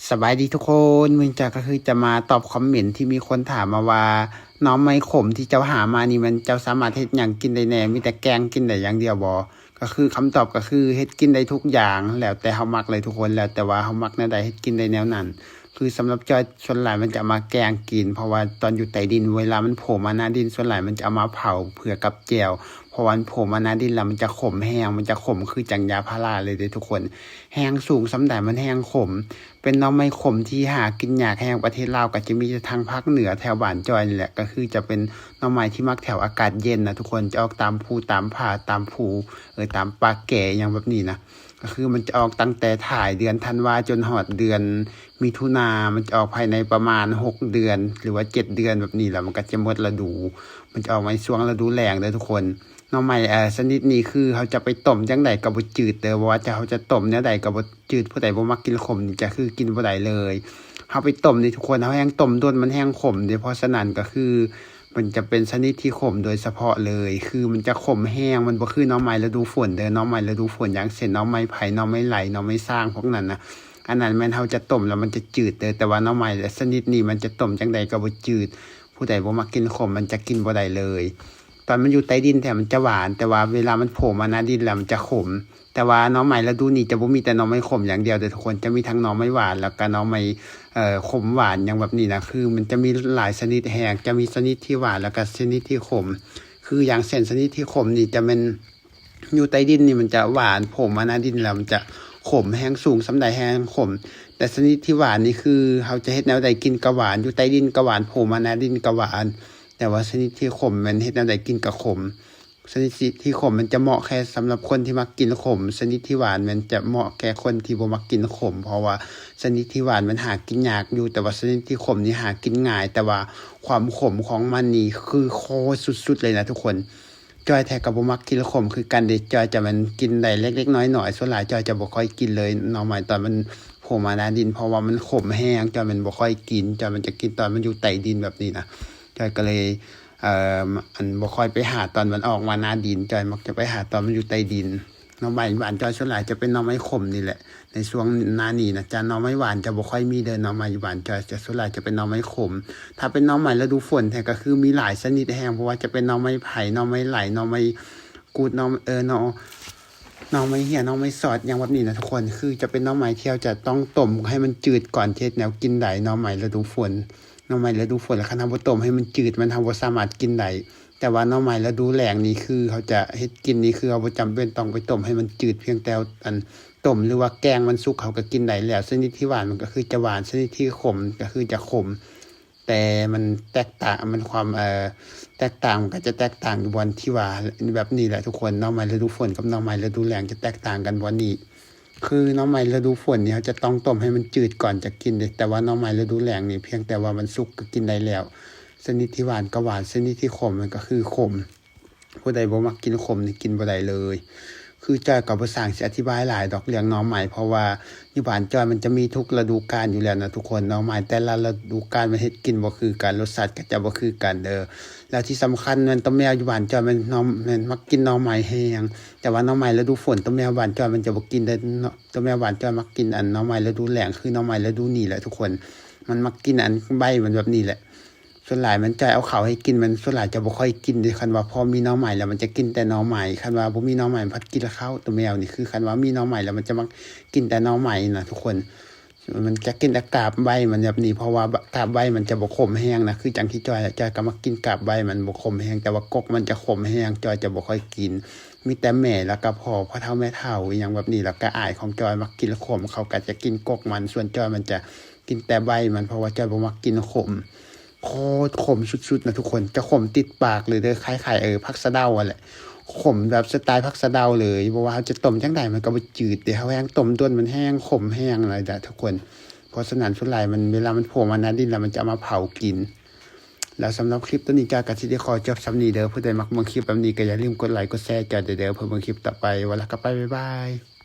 ສະບາຍດີທຸກຄົນ, ມື້ນີ້ຈອຍກໍຄືຈະມາຕອບຄອມເມັນທີ່ມີຄົນຖາມມາວ່າ ໜໍ່ໄມ້ຂົມທີ່ເຈົ້າຫາມານີ້ ມັນເຈົ້າສາມາດເຮັດຫຍັງກິນໄດ້ແດ່? ມີແຕ່ແກງກິນໄດ້ຢ່າງດຽວບໍ? ກໍຄືຄຳຕອບກໍຄືເຮັດກິນໄດ້ທຸກຢ່າງ ແລ້ວແຕ່ເຮົາມັກເລີຍທຸກຄົນ, ແລ້ວແຕ່ວ່າເຮົາມັກແນວໃດເຮັດກິນໄດ້ແນວນັ້ນ. ຄືສຳລັບຈອຍ ສ່ວນຫຼາຍມັນຈະເອົາມາແກງກິນ ເພາະວ່າຕອນຢູ່ໃຕ້ດິນ ເວລາມັນໂຜມາໜ້າດິນ ສ່ວນຫຼາຍມັນຈະເອົາມາເຜົາເພື່ອກັບແຈ່ວ ເພາະວ່າມັນໂຜມາໜ້າດິນແລ້ວມັນຈະຂົມແຮງ, ມັນຈະຂົມຄືຈັ່ງຢາພາລາເລີຍເດ້ທຸກຄົນ. ແຮງສູງສ່ຳໃດມັນແຮງຂົມ. ເປັນໜໍ່ໄມ້ຂົມທີ່ຫາກິນຍາກແຮງ ປະເທດລາວກໍຈະມີແຕ່ທາງພາກເໜືອແຖວບ້ານຈອຍນີ້ແຫຼະ, ກໍຄືຈະເປັນໜໍ່ໄມ້ທີ່ມັກແຖວອາກາດເຢັນນະທຸກຄົນ, ຈະອອກຕາມພູຕາມຜາ ຕາມພູ ເອີ ຕາມປ່າແກ່ຫຍັງແບບນີ້ນະ. ກໍຄືມັນຈະອອກຕັ້ງແຕ່ທ້າຍເດືອນທັນວາຈົນຮອດເດືອນມິຖຸນາ, ມັນຈະອອກພາຍໃນປະມານຫົກເດືອນ ຫຼືວ່າເຈັດເດືອນແບບນີ້ ແລ້ວມັນກໍຈະໝົດລະດູ. ມັນຈະອອກໃນຊ່ວງລະດູແລ້ງເດີທຸກຄົນ. ໜໍ່ໄມ້ ເອີ ຊະນິດນີ້ຄືເຮົາຈະໄປຕົ້ມຈັ່ງໃດກໍບໍ່ຈືດເດີ, ບໍ່ວ່າຈະ ເຮົາຈະຕົ້ມແນວໃດກໍບໍ່ຈືດ. ຜູ້ໃດບໍ່ມັກກິນຂົມນີ້ຈະຄືກິນບໍ່ໄດ້ເລີຍ. ເຮົາໄປຕົ້ມນີ້ທຸກຄົນ ເຮົາແຮ່ງຕົ້ມດົນມັນແຮ່ງຂົມເດ້, ເພາະສະນັ້ນກໍຄື ມັນຈະເປັນຊະນິດທີ່ຂົມໂດຍສະເພາະເລີຍ, ຄືມັນຈະຂົມແຮງ, ມັນບໍ່ຄືໜໍ່ໄມ້ລະດູຝົນເດີ. ໜໍ່ໄມ້ລະດູຝົນ ຢ່າງເຊັ່ນ ໜໍ່ໄມ້ໄຜ່ ໜໍ່ໄມ້ໄຫຼ ໜໍ່ໄມ້ຊ້າງ ພວກນັ້ນນະ, ອັນນັ້ນແມ່ນເຮົາຈະຕົ້ມແລ້ວມັນຈະຈືດເດີ, ແຕ່ວ່າໜໍ່ໄມ້ຊະນິດນີ້ມັນຈະຕົ້ມຈັ່ງໃດກໍບໍ່ຈືດ. ຜູ້ໃດບໍ່ມັກກິນຂົມ ມັນຈະກິນບໍ່ໄດ້ເລີຍ. ຕອນມັນຢູ່ໃຕ້ດິນແທ້ມັນຈະຫວານ, ແຕ່ວ່າເວລາມັນໂຜມາໜ້າດິນແລ້ວມັນຈະຂົມ. ແຕ່ວ່າໜໍ່ໄມ້ລະດູນີ້ຈະບໍ່ມີແຕ່ໜໍ່ໄມ້ຂົມຢ່າງດຽວເດີທຸກຄົນ, ຈະມີທັງໜໍ່ໄມ້ຫວານ ແລ້ວກໍໜໍ່ໄມ້ ເອີ ຂົມຫວານຫຍັງແບບນີ້ນະ. ຄືມັນຈະມີຫຼາຍຊະນິດແຮງ, ຈະມີຊະນິດທີ່ຫວານ ແລ້ວກໍຊະນິດທີ່ຂົມ. ຄືຢ່າງເຊັ່ນ ຊະນິດທີ່ຂົມນີ້ຈະແມ່ນ ຢູ່ໃຕ້ດິນນີ້ມັນຈະຫວານ, ໂຜມາໜ້າດິນແລ້ວມັນຈະຂົມ, ແຮງສູງສ່ຳໃດແຮງຂົມ. ແຕ່ຊະນິດທີ່ຫວານນີ້ຄືເຮົາຈະເຮັດແນວໃດກິນກໍຫວານ, ຢູ່ໃຕ້ດິນກໍຫວານ, ໂຜມາໜ້າດິນກໍຫວານ. ແຕ່ວ່າຊະນິດທີ່ຂົມແມ່ນເຮັດແນວໃດກິນກໍຂົມ. ຊະນິດທີ່ຂົມມັນຈະເໝາະແຄ່ສຳລັບຄົນທີ່ມັກກິນຂົມ, ຊະນິດທີ່ຫວານແມ່ນຈະເໝາະແກ່ຄົນທີ່ບໍ່ມັກກິນຂົມ, ເພາະວ່າຊະນິດທີ່ຫວານມັນຫາກິນຍາກຢູ່, ແຕ່ວ່າຊະນິດທີ່ຂົມນີ້ຫາກິນງ່າຍ, ແຕ່ວ່າຄວາມຂົມຂອງມັນນີ້ຄືໂຄດສຸດໆເລີຍນະທຸກຄົນ. ຈອຍແທ້ກໍບໍ່ມັກກິນຂົມຄືກັນເດ້, ຈອຍຈະແມ່ນກິນໄດ້ເລັກໆນ້ອຍໆ, ສ່ວນຫຼາຍຈອຍຈະບໍ່ຄ່ອຍກິນເລີຍ ໜໍ່ໄມ້ຕອນມັນໂຜມາໜ້າດິນ, ເພາະວ່າມັນຂົມແຮງ, ຈອຍແມ່ນບໍ່ຄ່ອຍກິນ, ຈອຍມັນຈະກິນຕອນມັນຢູ່ໃຕ້ດິນແບບນີ້ນະ. ຈອຍກໍເລີຍ ເອີ ອັນ ບໍ່ຄ່ອຍໄປຫາຕອນມັນອອກມາໜ້າດິນ, ຈອຍມັກຈະໄປຫາຕອນມັນຢູ່ໃຕ້ດິນ. ໜໍ່ໄມ້ບ້ານຈອຍສ່ວນຫຼາຍຈະເປັນໜໍ່ໄມ້ຂົມນີ້ແຫຼະ ໃນຊ່ວງໜ້ານີ້ນະຈະ ໜໍ່ໄມ້ຫວານຈະບໍ່ຄ່ອຍມີເດີ, ໜໍ່ໄມ້ຢູ່ບ້ານຈອຍຈະ ສ່ວນຫຼາຍຈະເປັນໜໍ່ໄມ້ຂົມ. ຖ້າເປັນໜໍ່ໄມ້ລະດູຝົນແທ້ກໍຄືມີຫຼາຍຊະນິດແຮງ, ເພາະວ່າຈະເປັນໜໍ່ໄມ້ໄຜ່ ໜໍ່ໄໝໄຫຼ ໜໍ່ໄມ້ກຸດ ໜໍ່ ເອີ ໜໍ່ ໜໍ່ໄມ້ເຫ້ຍ ໜໍ່ໄມ້ສອດ ຫຍັງແບບນີ້ນະທຸກຄົນ. ຄືຈະເປັນໜໍ່ໄມ້ທີ່ເຮົາຈະຕ້ອງຕົ້ມໃຫ້ມັນຈືດກ່ອນຈະເຮັດແນວກິນໄດ້, ໜໍ່ໄມ້ລະດູຝົນ. ໜໍ່ໄມ້ລະດູຝົນ ແລ້ວຄັນເຮົາບໍ່ຕົ້ມໃຫ້ມັນຈືດ ມັນ ເຮົາບໍ່ສາມາດກິນໄດ້. ແຕ່ວ່າໜໍ່ໄມ້ລະດູແລ້ງນີ້ ຄືເຮົາຈະເຮັດກິນນີ້ ຄືເຮົາບໍ່ຈຳເປັນຕ້ອງໄປຕົ້ມໃຫ້ມັນຈືດ, ພຽງແຕ່ ອັນ ຕົ້ມ ຫຼືວ່າແກງມັນສຸກ ເຮົາກໍກິນໄດ້ແລ້ວ. ຊະນິດທີ່ຫວານມັນກໍຄືຈະຫວານ, ຊະນິດທີ່ຂົມກໍຄືຈະຂົມ. ແຕ່ມັນແຕກຕ່າງ ມັນ ຄວາມ ເອີ ແຕກຕ່າງ ມັນກໍຈະແຕກຕ່າງຢູ່ບ່ອນທີ່ວ່າ ແບບນີ້ແຫຼະທຸກຄົນ, ໜໍ່ໄມ້ລະດູຝົນກັບໜໍ່ໄມ້ລະດູແລ້ງຈະແຕກຕ່າງກັນບ່ອນນີ້. ຄືໜໍ່ໄມ້ລະດູຝົນນີ້ ເຮົາຈະຕ້ອງຕົ້ມໃຫ້ມັນຈືດກ່ອນຈະກິນເດ້, ແຕ່ວ່າໜໍ່ໄມ້ລະດູແລ້ງນີ້ ພຽງແຕ່ວ່າມັນສຸກກໍກິນໄດ້ແລ້ວ. ຊະນິດທີ່ຫວານກໍຫວານ, ຊະນິດທີ່ຂົມມັນກໍຄືຂົມ. ຜູ້ໃດບໍ່ມັກກິນຂົມນີ້ກິນບໍ່ໄດ້ເລີຍ. ຄືຈອຍກໍບໍ່ຊ່າງຊິອະທິບາຍຫຼາຍດອກເລື່ອງໜໍ່ໄມ້, ເພາະວ່າຢູ່ບ້ານຈອຍມັນຈະມີທຸກລະດູການຢູ່ແລ້ວນະທຸກຄົນ. ໜໍ່ໄມ້ແຕ່ລະລະດູການມັນເຮັດກິນບໍ່ຄືກັນ, ລົດຊາດກໍຈະບໍ່ຄືກັນເດີ. ແລ້ວທີ່ສຳຄັນແມ່ນ ໂຕແມວຢູ່ບ້ານຈອຍແມ່ນໜໍ່ ແມ່ນມັກກິນໜໍ່ໄມ້ແຮງ, ແຕ່ວ່າໜໍ່ໄມ້ລະດູຝົນ ໂຕແມວບ້ານຈອຍມັນຈະບໍ່ກິນເດີ. ໂຕແມວບ້ານຈອຍມັກກິນ ອັນ ໜໍ່ໄມ້ລະດູແລ້ງ ຄືໜໍ່ໄມ້ລະດູນີ້ແຫຼະທຸກຄົນ. ມັນມັກກິນ ອັນ ໃບມັນແບບນີ້ແຫຼະ. ສ່ວນຫຼາຍມັນຈອຍເອົາເຂົ້າໃຫ້ກິນ, ມັນສ່ວນຫຼາຍຈະບໍ່ຄ່ອຍກິນເດ້. ຄັນວ່າພໍມີໜໍ່ໄມ້ແລ້ວມັນຈະກິນແຕ່ໜໍ່ໄມ້, ຄັນວ່າບໍ່ມີໜໍ່ໄไມ້ມັນພັດກິນເຂົ້າ. ໂຕແມວນີ້ຄືຄັນວ່າມີໜໍ່ໄມ້ແລ້ວມັນຈະມັກກິນແຕ່ໜໍ່ໄມ້ນະທຸກຄົນ. ມັນຈະກິນແຕ່ກາບໃບມັນແບບນີ້, ເພາະວ່າກາບໃບມັນຈະບໍ່ຂົມແຮງນະ. ຄືຈັ່ງທີ່ຈອຍ ຈອຍກໍມັກກິນກາບໃບ, ມັນບໍ່ຂົມແຮງ, ແຕ່ວ່າກົກມັນຈະຂົມແຮງ, ຈອຍຈະບໍ່ຄ່ອຍກິນ. ມີແຕ່ແມ່ ແລ້ວກໍພໍ່ ພໍ່ເຖົ້າແມ່ເຖົ້າ ອີ່ຫຍັງແບບນີ້, ແລ້ວກໍອ້າຍຂອງຈອຍມັກກິນຂົມ, ເຂົາກໍຈະກິນກົກມັນ, ສ່ວນຈອຍມັນຈະກິນແຕ່ໃບມັນ, ເພາະວ່າຈອຍບໍ່ມັກກິນຂົມ. ໂຄດຂົມສຸດໆນະທຸກຄົນ, ຈະຂົມຕິດປາກເລີຍເດີ, ຄ້າຍໆ ເອີ ຜັກສະເດົາຫັ້ນແຫຼະ, ຂົມແບບສະໄຕລ໌ຜັກສະເດົາເລີຍ. ບໍ່ວ່າເຮົາຈະຕົ້ມຈັ່ງໃດມັນກໍບໍ່ຈືດເດ້, ເຮົາແຮ່ງຕົ້ມດົນມັນແຮ່ງຂົມແຮງຫັ້ນແຫຼະທຸກຄົນ. ເພາະສະນັ້ນສ່ວນຫຼາຍມັນ ເວລາມັນໂຜມາໜ້າດິນແລ້ວ ມັນຈະເອົາມາເຜົາກິນ. ແລ້ວສຳລັບຄລິບໂຕນີ້ ຈອຍກໍຊິໄດ້ຂໍຈົບສ່ຳນີ້ເດີ. ຜູ້ໃດມັກເບິ່ງຄລິບແບບນີ້ກໍຢ່າລືມກົດໄລກົດແຊໃຫ້ຈອຍເດີ. ເພື່ອເບິ່ງຄລິບຕໍ່ໄປ, ວ່າແລ້ວກໍໄປ ບາຍບາຍ.